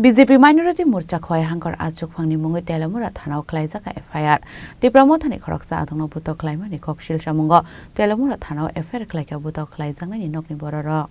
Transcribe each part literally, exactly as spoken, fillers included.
B J P Minority Morcha Khowai Hangkor achukphangni mungwi Telamura thanao khlaijak F I R. Tipra Mothani khoroksa adongno butok khlaimani kok sil samungo Telamura thanao F I R khlaikha butok khlaijaknani nokni bororok.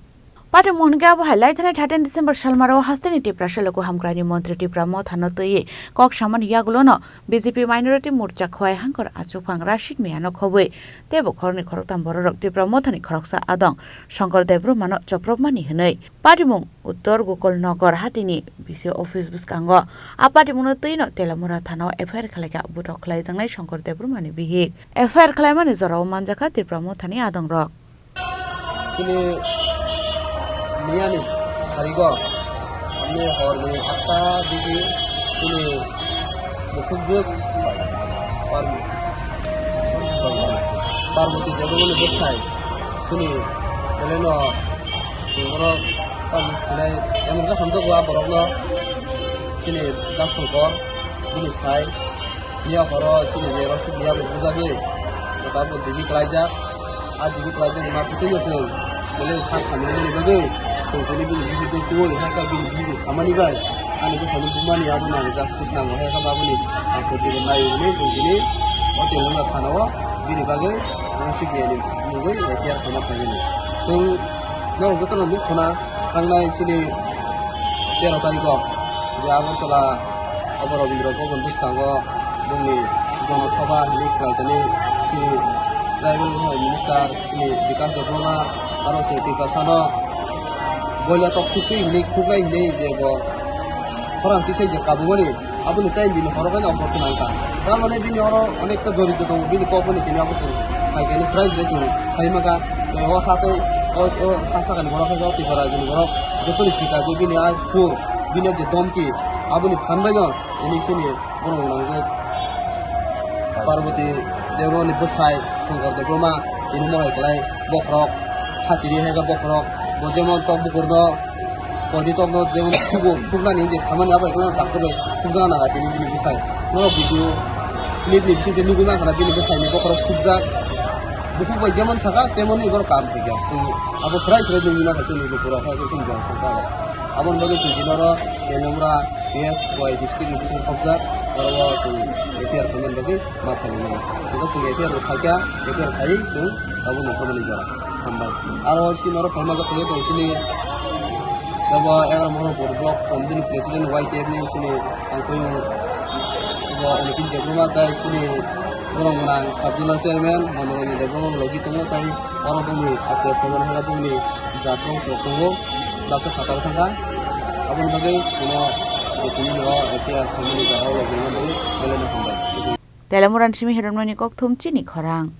Patimung hwnkhe abo hai lai thani thirteen December salmaro hasteni Tiprasa luku hamkraini montri Tipra Mothano twiwi kok samani yagulono B J P Minority Morcha Khowai Hangkor achukphang Rashid Miyano khobwi teibo khoroknwi khoroktham bororok Tipra Mothani khoroksa adong Shankar Debbarmano chopropmani hwnwi. Patimung Uttor Gokul Nagar hatini B C O office bwskango a patimungno twino Telamura thanao F I R khlaikha butok khlaijaknai Shankar Debbarmani bihik. F I R khlaimani jorao manjakha Tipra Mothani adongrok. Chini miyani sarigo, ani horni atta digi chini bukhukjwk Par-, Parvati Debbarmani bwsai chini beleno borok tamo khlai emon khe hamjakgo a borokno chini Da Shankar bini sai. Miya horo chini je rosuk miya bai bujagwi, tabuk jigi klaijak, a jigi klaijak ma twi no chwng, belai sak hamya mani bagwi, chwng tini bini bihik twi hai kha bini bihik samani bai, ani bwsani bumani abo nang justice nango hai kha babuni ang koti bo nai hwnwi chwng tini o Telamura thanao bini bagwi rosuk miyani mungwi F I R khaina phaimani. Chwng norok jotono nuk khna thangnai chini tero tariko je Agartala obo Rabindra Bhaban bwskango bongni Jono Sabha hinwi khlaijani chini tribal minister chini Bikash Debbarma aro chwng Tiprasano boila tok thuktwi hinwi khuknai hinwi je bo khorang tisai je kabumani. Aboni tei bini horo khe nokbar twnang kha. Tar mane bini oro onekta dorito tongo, bini kok boni tini abo chwng khai khe srai srai chwng sai ma kha. Tei o ha tei o, o ha sakani borok khe o Tipra rajini borok jotoni sika je bini a sur, bini je domki, aboni phan bai no tini chini borok nangjak Parvati Debbarmani bwsai Shankar Debbarma tini mohai khlai bokhorok hatiri hai khe bokhorok bo jemon tok bukur no Pondit tokno jemon thugo, thuknani je samani abo ekla chakhe bai thukjana naga tini bini bwsai. Norok video clip ni bisingtwi nugwi mankha na bini bwsai ni bokhorok thukjak. Bukhuk bai jemon saka temon ni borok kam khaikha. Chwng abo srai srai nugwi mankha chini lukurok hai khe chini jong songkha. Aboni bagwi chwng tini oro Telamura P S Khowai district ni bising khopjak. Oro o chwng F I R khainani bagwi ma khainani. Abo chwng F I R bo khaikha, F I R khaiwi chwng abo nongkhormani jora. Hambai. Aro chini oro phaima jokto tong chini abo egaroh Mohanpur block committee ni president Y T F ni chini ang koyung abo Aniket Debbarma tai chini borok gwnang sub zonal chairman Manoranjan Debbarma logi tongo tai oro bongni atya swajan hai bongni jat bongso tongo baksa phataro thangkha aboni bagwi chwngno je tini no F I R khaimani jaga o logi rwna bagwi belai no hambai. Telamura ni simi hiromnani kokthum chini khorang.